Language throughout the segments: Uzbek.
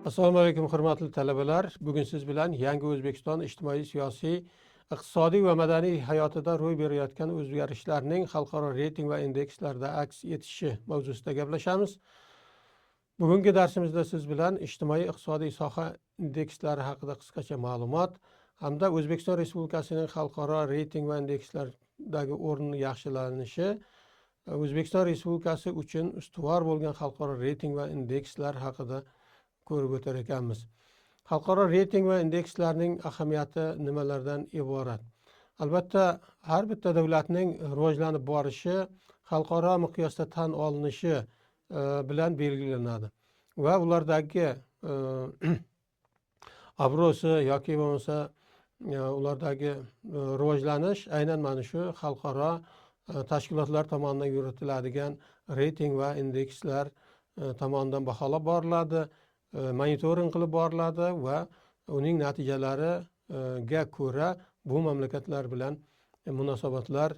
Assalomu alaykum, hurmatli talabalar. Bugun siz bilan yangi O'zbekiston ijtimoiy, siyosiy, iqtisodiy va madaniy hayotida ro'y berayotgan o'zgarishlarning xalqaro reyting va indekslarda aks etishi mavzusida gaplashamiz. Bugungi darsimizda siz bilan ijtimoiy iqtisodiy soha indekslari haqida qisqacha ma'lumot hamda O'zbekiston Respublikasining xalqaro reyting va indekslardagi o'rni yaxshilanishi, O'zbekiston Respublikasi uchun ustuvor bo'lgan xalqaro reyting va indekslar haqida ko'rib o'tar ekanmiz. Xalqaro reyting va indekslarning ahamiyati nimalardan iborat? Albatta, har bitta davlatning rivojlanib borishi xalqaro miqyosda tan olinishi bilan belgilanadi va ulardagi obro'si yoki bo'lmasa ulardagi rivojlanish aynan mana shu xalqaro tashkilotlar tomonidan yuritiladigan reyting va indekslar tomonidan baholab boriladi, monitoring qilib boriladi va uning natijalariga ko'ra bu mamlakatlar bilan munosabatlar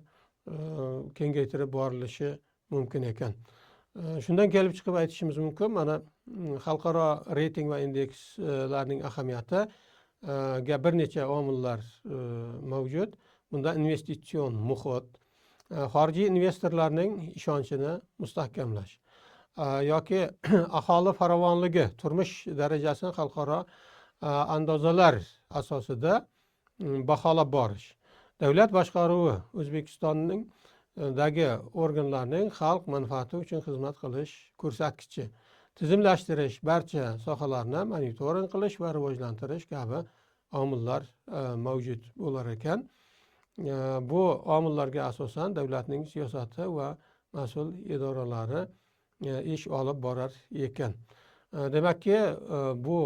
kengaytirib borilishi mumkin ekan. Shundan kelib chiqib aytishimiz mumkin, mana xalqaro reyting va indekslarning ahamiyatiga bir necha omillar mavjud. Bunda investitsion muhit, xorijiy investorlarning ishonchini mustahkamlash yoki aholi farovonligi, turmush darajasini xalqaro andozalar asosida baholab borish, davlat boshqaruvi, O'zbekistonning dagi organlarning xalq manfaati uchun xizmat qilish ko'rsatkichi, tizimlashtirish, barcha sohalarni monitoring qilish va rivojlantirish kabi omillar mavjud bo'lar ekan. Bu omillarga asosan davlatning siyosati va mas'ul idoralari ish olib borar ekan. Demakki, bu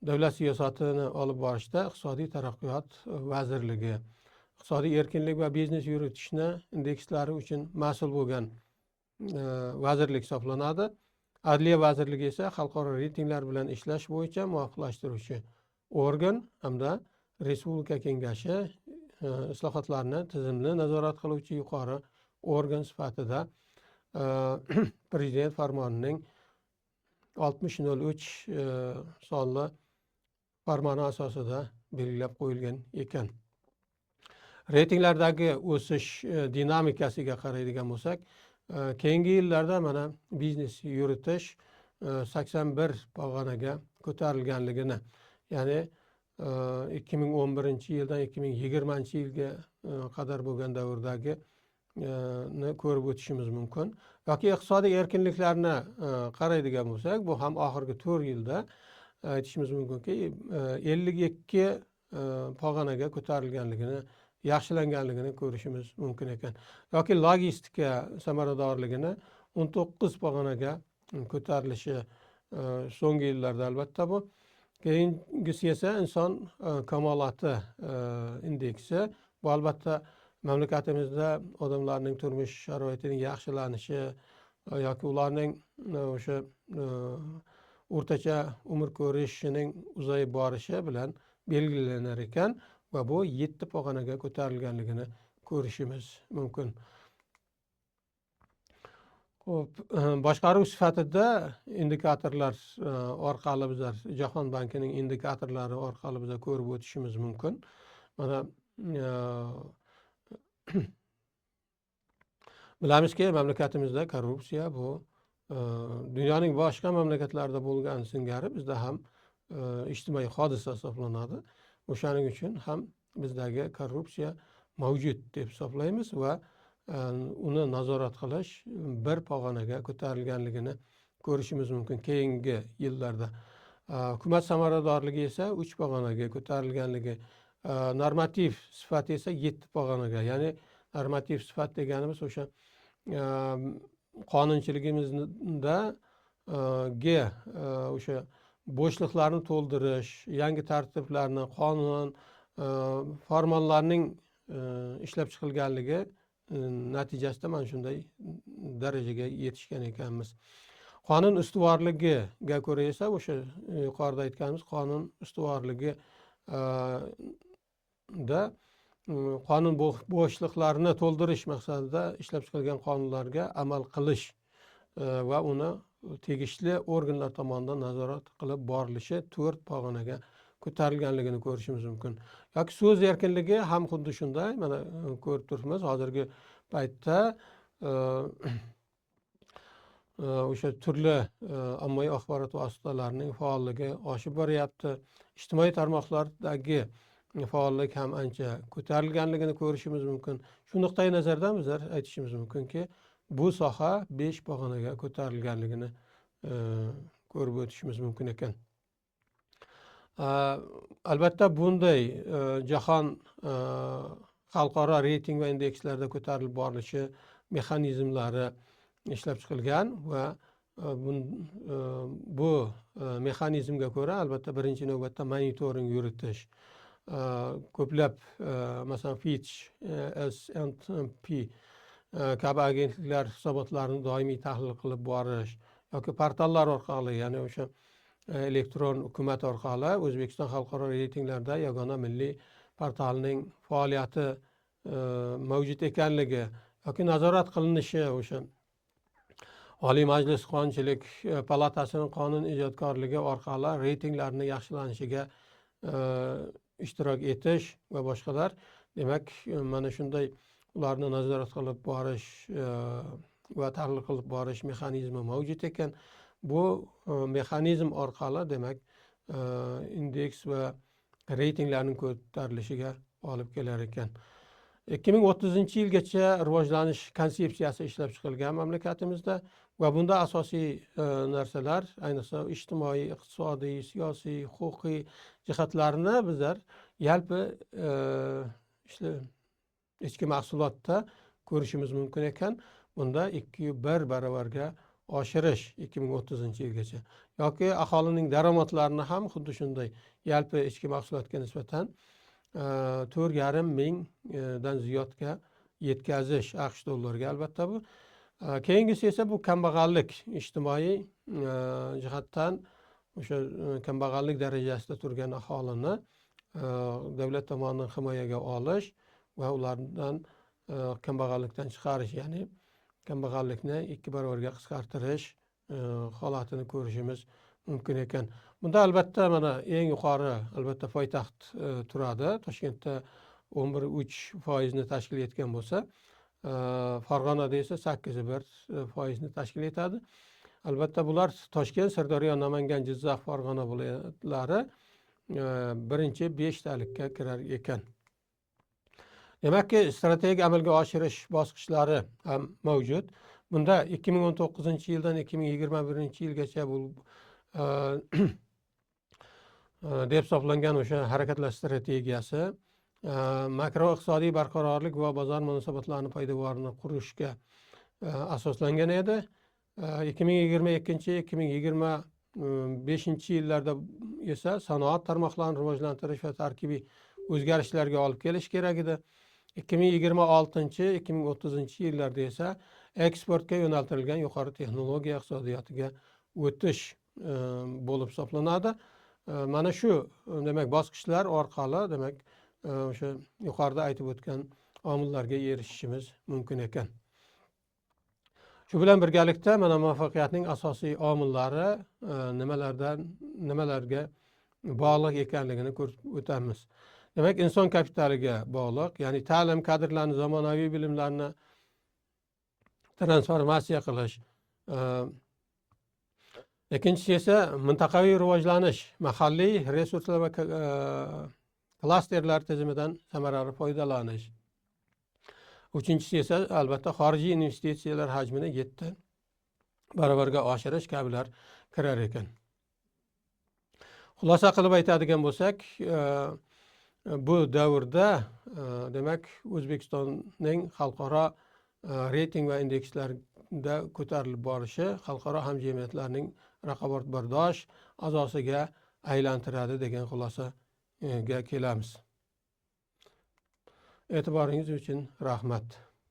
davlat siyosatini olib borishda Iqtisodiy taraqqiyot vazirligi, iqtisodiy erkinlik va biznes yuritishni indekslari uchun mas'ul bo'lgan vazirlik hisoblanadi. Adliya vazirligi esa xalqaro reytinglar bilan ishlash bo'yicha muvofiqlashtiruvchi organ hamda Respublika Kengashi islohotlarni tizimli nazorat qiluvchi yuqori organ sifatida Prezident farmonining 6003 sonli farmoni asosida belgilab qo'yilgan ekan. Reytinglardagi o'sish dinamikasiga qaraydigan bo'lsak, keyingi yillarda mana biznes yuritish 81 pog'onaga ko'tarilganligini, ya'ni 2011-yildan 2020-yilga qadar bo'lgan davrdagi ni ko'rib o'tishimiz mumkin. Yoki iqtisodiy erkinliklarni qaraydigan bo'lsak, bu ham oxirgi 4 yilda aytishimiz mumkinki, 52 pog'onaga ko'tarilganligini, yaxshilanganligini ko'rishimiz mumkin ekan. Yoki logistika samaradorligini 19 pog'onaga ko'tarilishi so'nggi yillarda albatta bu. Keyingisi esa inson kamoloti indeksi. Bu albatta mamlakatimizda odamlarning turmush sharoitining yaxshilanishi yoki ularning o'sha o'rtacha umr ko'rishining uzayib borishi bilan belgilanar ekan va bu 7 pog'onaga ko'tarilganligini ko'rishimiz mumkin. Xo'p, boshqaruv sifatida indikatorlar orqali bizlar Jahon bankining indikatorlari orqali bizlar ko'rib o'tishimiz mumkin. Mana bilamizki, mamlakatimizda korrupsiya bu dunyoning boshqa mamlakatlarida bo'lgan singari bizda ham ijtimoiy hodisa hisoblanadi. O'shaning uchun ham bizdagi korrupsiya mavjud deb hisoblaymiz va uni nazorat qilish bir pog'onaga ko'tarilganligini ko'rishimiz mumkin keyingi yillarda. Hukumat samaradorligi esa 3 pog'onaga ko'tarilganligi, normativ sifati esa 7 pog'onaga, ya'ni normativ sifat deganimiz o'sha qonunchiligimizda o'sha bo'shliqlarni to'ldirish, yangi tartiblarni, qonun, farmonlarning ishlab chiqilganligi natijasida mana shunday darajaga yetishgan ekanmiz. Qonun ustuvorligiga ko'ra esa o'sha yuqorida aytganimiz qonun ustuvorligi da qonun bo'shliqlarini to'ldirish maqsadida ishlab chiqilgan qonunlarga amal qilish va uni tegishli organlar tomonidan nazorat qilib borilishi 4 pog'onaga ko'tarilganligini ko'rishimiz mumkin. Yoki so'z erkinligi ham xuddi shunday, mana ko'rib turibmiz hozirgi paytda o'sha turli ommaviy axborot vositalarining faolligi oshib boryapti. Ijtimoiy tarmoqlardagi faollik ham ancha ko'tarilganligini ko'rishimiz mumkin. Shu nuqtai nazardan bizlar aytishimiz mumkinki, bu soha 5 pog'onaga ko'tarilganligini ko'rib o'tishimiz mumkin ekan. Albatta bunday jahon xalqaro reyting va indekslarda ko'tarilib borilishi mexanizmlari ishlab chiqilgan va bu mexanizmga ko'ra albatta birinchi navbatda monitoring yuritish, ko'plab masalan Fitch, S&P kabi agentliklar hisobotlarini doimiy tahlil qilib borish yoki portallar orqali, ya'ni o'sha elektron hukumat orqali O'zbekiston xalqaro reytinglarda yagona milliy portalining faoliyati mavjud ekanligi yoki nazorat qilinishi, o'sha Oliy Majlis Qonunchilik palatasining qonun ijodkorligi orqali reytinglarni yaxshilanishiga ishtirok etish va boshqalar. Demak, mana shunday ularni nazorat qilib borish va tahlil qilib borish mexanizmi mavjud ekan. Bu mexanizm orqali demak indeks va reytinglarning ko'tarilishiga olib kelar ekan. 2030-yilgacha rivojlanish konsepsiyasi ishlab chiqilgan mamlakatimizda va bunda asosiy narsalar, ayniqsa ijtimoiy, iqtisodiy, siyosiy, huquqiy jihatlarni bizlar yalpi ichki mahsulotda ko'rishimiz mumkin ekan. Bunda 2,1 barobarga oshirish 2030-yilgacha yoki aholining daromadlarini ham xuddi shunday yalpi ichki mahsulotga nisbatan 4,5 mingdan ziyodga yetkazish AQSh dollariga albatta bu. Keyingisi esa bu kambag'allik, ijtimoiy jihatdan o'sha kambag'allik darajasida turgan aholini davlat tomonidan himoyaga olish va ulardan kambag'allikdan chiqarish, ya'ni kambag'allikni 2 barobarga qisqartirish holatini ko'rishimiz mumkin ekan. Bunda albatta mana eng yuqori albatta poytaxt turadi. Toshkentda 11,3% ni tashkil etgan bo'lsa, Farg'onada esa 8,1% ni tashkil etadi. Albatta bular Toshkent, Sirdaryo, Namangan, Jizzax, Farg'ona viloyatlari birinchi 5 talikka kirar ekan. Demakki, strategiya amalga oshirish bosqichlari ham mavjud. Bunda 2019-yildan 2021-yilgacha bu deb hisoblangan o'sha harakatlar strategiyasi makroiqtisodiy barqarorlik va bozor munosabatlarini poydevorini qurishga asoslangan edi. 2022-2025 yillarda esa sanoat tarmoqlarini rivojlantirish va tarkibiy o'zgarishlarga olib kelish kerak edi. 2026-2030 yillarda esa eksportga yo'naltirilgan yuqori texnologiya iqtisodiyotiga o'tish bo'lib hisoblanadi. Mana shu demak bosqichlar orqali demak o'sha yuqorida aytib o'tgan omillarga erishishimiz mumkin ekan. Shu bilan birgalikda mana muvaffaqiyatning asosiy omillari nimalarga bog'liq ekanligini ko'rib o'tamiz. Demak, inson kapitaliga bog'liq, ya'ni ta'lim, kadrlarni, zamonaviy bilimlarni transformatsiya qilish. Ikkinchisi esa mintaqaviy rivojlanish, mahalliy resurslar va klasterlar tizimidan samarali foydalanish. Uchinchisi esa albatta xorijiy investitsiyalar hajmini 7 barobarga oshirish kabilar kirar ekan. Xulosa qilib aytadigan bo'lsak, bu davrda demak O'zbekistonning xalqaro reyting va indekslarda ko'tarilib borishi xalqaro hamjamiyatlarning raqobatbardosh a'zosiga aylantiradi degan xulosaga kelamiz. E'tiboringiz uchun rahmat.